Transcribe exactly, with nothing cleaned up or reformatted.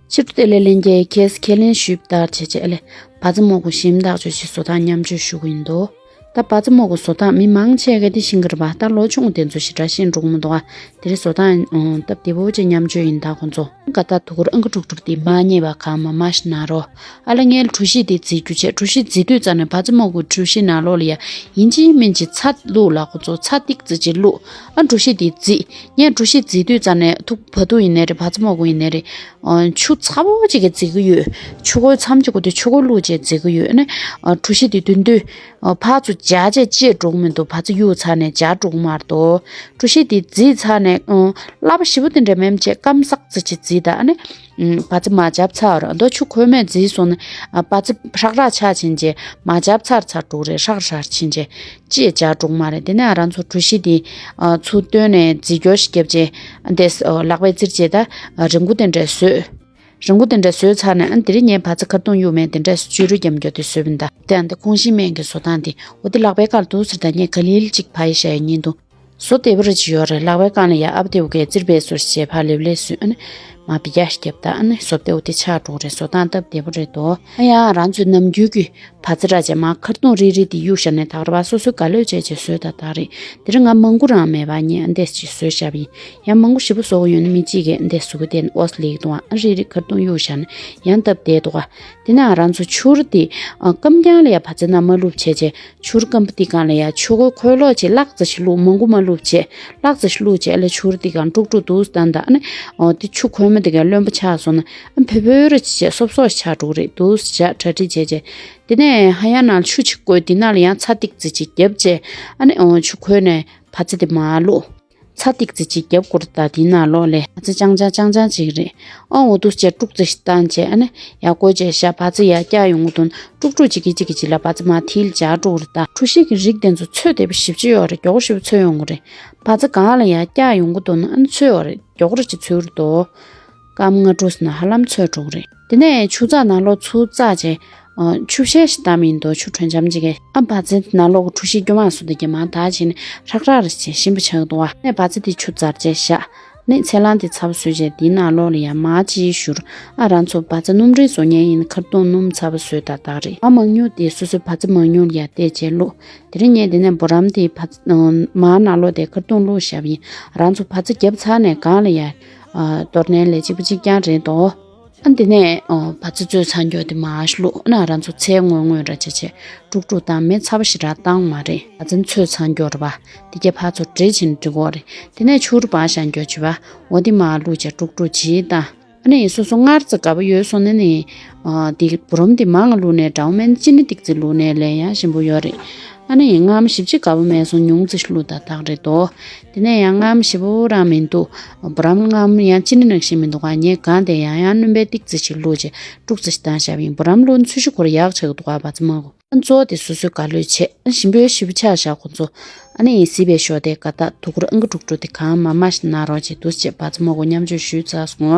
ཕྱི་དྲོ་བདེ་ལེགས། ལྷན་རྒྱས་ཁྱེད་ཁས་ལེན་ཞུས་པ་ལྟར་བྱས་བྱས་ལས་བ་ཚ་མོ་གུ་ཞིམ་ཐག་ཆོད་ཅིག་བཟོ་སྟངས་མཉམ་སྤྱོད་ཞུ་གི་ཡིན་འདུག་ད་བ་ཚ་མོ་གུ་བཟོ་སྟངས་མི་མང་ཆེ་ག་དེ་ཤེས་ཀྱི་རེད་པ། ད་ལོ་ཆུང་དེ་ཚོ་ཞེ་དྲག་ཤེས་འགྲོ་གི་མི་འདུག་ཨ། དེ་རིང་བཟོ་སྟངས་སྟབས་བདེ་པོ་ཅིག་མཉམ་སྤྱོད་ཡིན་ད་ཁོང་ཚོ། ག་ད་དུ་གུར་ཨང་ཀི་དྲུག་དྲུག་དེ་མ་རྙེད་པ་གང་མ་མ་ཞིག་ན་རོ། ཨ་ལ་ངའི་གྲོ་ཞིབ་དེ་བརྫིས་རྒྱུ་བྱས། གྲོ་ཞིབ་བརྫིས་དུས་ཙ་ནས་བ་ཚ་མོ་གུ་གྲོ་ཞིབ་ནང་ལོགས་ལ་ཡ་ཡིན་གཅིག་མིན་གཅིག་ཚྭ་བླུགས་ལ་ཁོ་ཚོ་ཚྭ་ཏིག་ཙི་ཅིག་བླུགས། ཨ་གྲོ་ཞིབ་དེ་བརྫིས། ངས་གྲོ་ཞིབ་བརྫིས་དུས་ཙ་ནས་ཐུག་བ་ཐུག་ཡིན་ནའི་རེད། བ་ཚ་མོ་གུ་ཡིན་ནའི་རེད། ཨ་ཆུ་ཚ་པོ་ཅིག་གིས་བརྫིས་ཀྱི་ཡོད། ཆུ་ཁོལ་མཚམས་ཅིག་གོ་དུས་ཆུ་ཁོལ་བླུགས་བྱས་བརྫིས་ཀྱི་ཡོད། ཨ་ནི་ཨ་གྲོ་ཞིབ་དེ་བདུན་དུས་ཨ་ཕར་ཚུར་འཇག་བྱས་བཅད་འགྲོ་གི་མི་འདུག་བ་ཚ་གཡུག་ཚར་ནས་འཇག་འགྲོ་གི་མ་རེད་དོ། གྲོ་ཞིབ་དེ་བརྫིས་ཚར་ནས་ཨ་སླ་པོ་ཞེ་པོ་དེ་འདྲ་མིན་བྱས་སྐམ་སག་ཙི་ཅིག་བརྫིས་ད། ཨ་ནི་ཨ་བ་ཚ་མར་བརྒྱབ་ཚར་བ་རེད་དོ། ཆུ་ཁོལ་མས་བརྫིས་སོང་ན་ཨ་བ་ཚ་ཧྲག་ཧྲག་ཆགས་ཕྱིན་བྱས་མར་བརྒྱབ་ཚར་ཚར་འགྲོ་གི་རེད། ཧྲག་ཧྲག་ཕྱིན་བྱས་ཅིག་འཇག་འགྲོ་གི་མ་རེད། དེ་ནས་ཨ་རང་ཚོ་གྲོ་ཞིབ་དེ་ཨ་ཚུར་བཏོན་ནས་བརྫིས་སྐྱོར་ཞིག་བརྒྱབ་བྱས་ཨ་འདས་ལག་པས་བཙིར་བྱས་ད་རིང་པོ་དེ་འདྲ་བཟོས། རིང་པོ་དེ་འདྲ་བཟོས་ཚར་ནས་ཨ་དེ་རིང་ངས་བ་ཚ་ཁ་རྡུང་གཡུག་མེད་དེ་འདྲ་བཅུད་རུ་རྒྱབ་འགྱོ་དེ་བཟོས་པ་ཡིན་ད། དེ་ཡང་དེ་ཁོང་ཤིང་སྨན་གྱི་བཟོ་སྟངས་དེ་འོ་དེ་ལག་པའི་ཁར་འདུག་ཟེར་ད། ངས་ག་ལེ་ལེ་ཅིག་ཕ་ཡི་ཤ་ཡི་ཉིན་དུ་བཟོ་བདེ་པོ་རེ་ཅིག་ཡོད་རེད། ལག་པའི་སྒང་ལ་ཡ་ཨབ་དེ་འུ་གའི་བཙིར་པའི་སོར་བྱས་ཕ་ལེབ་ལེབ་བཟོས། ཨ་ནི་མ་བི་རྒྱ་ཞིག་བརྒྱབ་ད། ཨ་ནི་བཟོ་བདེ་འོ་དེ་ཆགས་འགྲོ་རེད། བཟོ་སྟངས་སྟབས་བདེ་པོ་རེད་དོ། ཨ་ཡ་རང་ཚོའི་ནམ་རྒྱུན་གྱི་བ་ཚ་ར་ཅེ་མ་ཁ་རྡུང་རིལ་རིལ་དེ་གཡུག་བཞག་ནས་ད་ག་ར་བ་སོ་སོའི་ག་ལོས་བྱས་བྱས་བཟོས་ད་ད་རེད། དེ་རིང་ང་མང་པོ་རང་མེད་པ་ངས་ཨ་འདས་ཅིག་བཟོས་བཞག་པ་ཡིན། ཡང་མང་པོ་ཞེ་པོ་བཟོ་གི་ཡོད་ན་མི་གཅིག་གིས་འདི་སུ་གི་དེ་ཨོས་ལེགས་དུ་ཨ་རེ་རེ་ཁར་རྡུང་གཡུག་བཞག་ན་ཡང་སྟབས་བདེ་འདུག་ག་དེ་ན་རང་ཚོ་ཆུར་དེ་ཨ་སྐམ་རྐྱང་ལ་ཡ་བ་ཚ་ན་མ་བླུགས་བྱས་བྱས་ཆུར་སྐམ་པོ་དེ་སྒང་ལ་ཡ་ཆུ་ཁོལ་ཁོལ་ལོག་བྱས་ལག་ཙམ་ཞིག་བླུགས། མང་པོ་མ་བླུགས་བྱས་ལག་ཙམ་ཞིག་བླུགས་བྱས་ལ་ཆུར་དེ་སྒང་དཀྲུག་དཀྲུག་འདུག་སྟན་ད། ཨ་ནི་ཨོ་དེ་ཆུ་ཁོལ་མ་དེ་སྒང་རློན་པ་ཆགས་སོང་ན་ཨ་ཕེ་ཕེ་རེ་བྱས་བྱས་སོབ་སོབ་ཆགས་འགྲོ་གི་རེད། འདུག་བྱས་གྲ་སྒྲིག་བྱས་བྱས་དེ་ནས་ཧ་ཡ་ནང་ཆུ་ཅིག་བསྐོལ། དེ་ནང་ལ་ཡང་ཚྭ་ཏིག་ཙི་ཅིག་བརྒྱབ་བྱས་ཨ་ནི་ཨོ་ཆུ་ཁོལ་ནས་བ་ཚ་དེ་མར་བླུགས། ཚྭ་ཏིག་ཙི་ཅིག་བརྒྱབ་དགོས་རེད་ད། དེའི་ནང་ལོགས་ལ་བ་ཚ་རྐྱང་རྐྱང་རྐྱང་རྐྱང་ཅིག་རེད། ཨོ་འོ་འདུག་བྱས་དཀྲུག་ཙི་ཞིག་བཏང་བྱས་ཨ་ནི་ཡར་བསྐོལ་བྱས་བཞག་བ་ཚ་ཡར་བཀྱག་ཡོང་གི་འདུག་དཀྲུག་དཀྲུག་ཅིག་གི་ཅིག་གི་ཅིག་ལ་བ་ཚ་མར་མཐིལ་འཇག་འགྲོ་གི་རེད་ད། གྲོ་ཞིབ་ཀྱི་རིགས་དེ་ཚོ་ཚོས་བདེ་པོ་ཞེ་པོ་ཅིག་ཡོད་རེད། མགྱོགས་པོ་ཞེ་པོ་ཚོས་ཡོང་གི་རེད། བ་ཚ་གང་ལ་ཡར་བཀྱག་ཡོང་གི་འདུག་ན་ཨ་ནི་ཚོས་ཡོད་རེད། མགྱོགས་པོ་ཅིག་ཚོས་རེད་དོ། སྐར་མ་ལྔ་དྲུག་ཙམ་ན་ཧ་ལམ་ཚོས་འགྲོ་གི་རེད། དེ་ནས་ཆུ་ཚགས་ནང་ལོགས་ཚུར་བཙགས་བྱས། ཨ་ཆུ་བཤལ་ཞིག་བཏང་མིན་འདུག་ཆུ་དྲོད་འཇམ་ཅིག་གིས་ཨ་བ་ཚའི་ནང་ལོགས་ཀྱི་གྲོ་ཞིབ་སྐྱོ་མ་སོ་དེ་གྱད་མར་དག་བྱས་ནས་ཧྲག་ཧྲག་རེ་བྱས་ཞིམ་པོ་ཆགས་འདུག་བ། ནས་བ་ཚ་དེ་ཆུ་བཙར་བྱས་བཞག་ནས་ཚལ་སླང་དེ་ཚ་པོ་བཟོས་བྱས་དེའི་ནང་ལོགས་ལ་ཡང་མར་ཅིག་བཞུར། ཨ་རང་ཚོ་བ་ཚ་སྣུམ་རིལ་བཟོ་མཁན་ཡིན་ན་ཁ་རྡུང་སྣུམ་ཚ་པོ་བཟོས་ད་དག་རེད། མར་མང་ཉུང་དེ་སོ་སོའི་བ་ཚ་མང་ཉུང་ལ་ཡང་བལྟས་བྱས་བླུགས། དེ་རིང་ངས་དེ་ནས་བུ་རམ་དེ་བ་མར་ནང་ལོགས་དེ་ཁ་རྡུང་བླུགས་བཞག་པ་ཡིན། རང་ཚོ་བ་ཚ་བརྒྱབ་ཚར་ནས་སྒང་ལ་ཡང་ཨ་གཏོར་ནས་ལས་གཅིག་པ་གཅིག་རྐྱང་རེད་དོ། ཨ་འདི་ནས་ཨོ་བ་ཚ་བཙོས་ཚར་མགྱོགས་དེ་མར་བླུགས། ཨ་ན་རང་ཚོ་ཚལ་ངོས་ངོས་ར་བྱས་བྱས་དཀྲུག་དཀྲུག་བཏང་། མེ་ཚ་པོ་ཞེ་དྲག་བཏང་མ་རེད། བ་ཚ་བཙོས་ཚར་མགྱོགས་རེད་པ། དེ་གྱད་ཕར་ཚུར་འདྲེས་བྱས་ནས་འགྲིག་གོ་རེད། དེ་ནས་ཆུར་སྦ་བཞག་མགྱོགས་བྱས་པ་འོ་དེ་མར་བླུགས་བྱས་དཀྲུག་དཀྲུག་བྱས་བཏང་། ཨ་ནི་སོ་སོ་མངར་ཙི་དགའ་པོ་ཡོད་སོང་ན་ནི་ཨ་དེ་བུ་རམ་དེ་མང་ང་བླུགས་ནས་འདྲ་བོ་མེད་ན་ཅི་ནི་ཏིག་ཙི་བླུགས་ནས་ལས་ཡང་ཞིམ་པོ་ཡོད་རེད། ཨ་ནི་མངར་མོ་ཞེ་པོ་ཅིག་དགའ་པོ་མེད་སོང་ཉུང་ཙི་ཞིག་བླུགས་ད་དག་རེད་དོ། དེ་ནས་ཡང་མངར་མོ་ཞེ་པོ་རང་མི་འདུག་བུ་རམ་མངར་མོ་ཡང་ཅི་ནི་ནང་བཞིན་མི་འདུག་ག་ངས་གང་དེ་ཡང་ཡང་སྣུམ་པའི་ཏིག་ཙི་ཞིག་བླུགས་བྱས་དཀྲུག་ཙི་ཞིག་བཏང་བཞག་པ་ཡིན། བུ་རམ་བླུགས་ཚུལ་ཞིག་ཁོ་ར་ཡག་ཆགས་འདུག་ག་བ་ཚ་མ་གོ། ཨ་གཙོ་བོ་དེ་སོ་སོའི་ག་ལོས་བྱས། ཨ་ཞིམ་པོའི་ཞིབ་ཆགས་བཞག་ཁོ་ཚོ། ཨ་ནི་ཡིན་སྲིད་པའི་ཞོ་དེ་ག་ད་དུ་གུར་ཨང་ཀི་དཀྲུག་དཀྲུག་དེ་གང་མ་མ་ཞིག་ན་རོགས་བྱེད་འདུག་ཅེས་བ་ཚ་མ་གོ་མཉམ་སྤྱོད་ཞུས་ཚར་སོང་།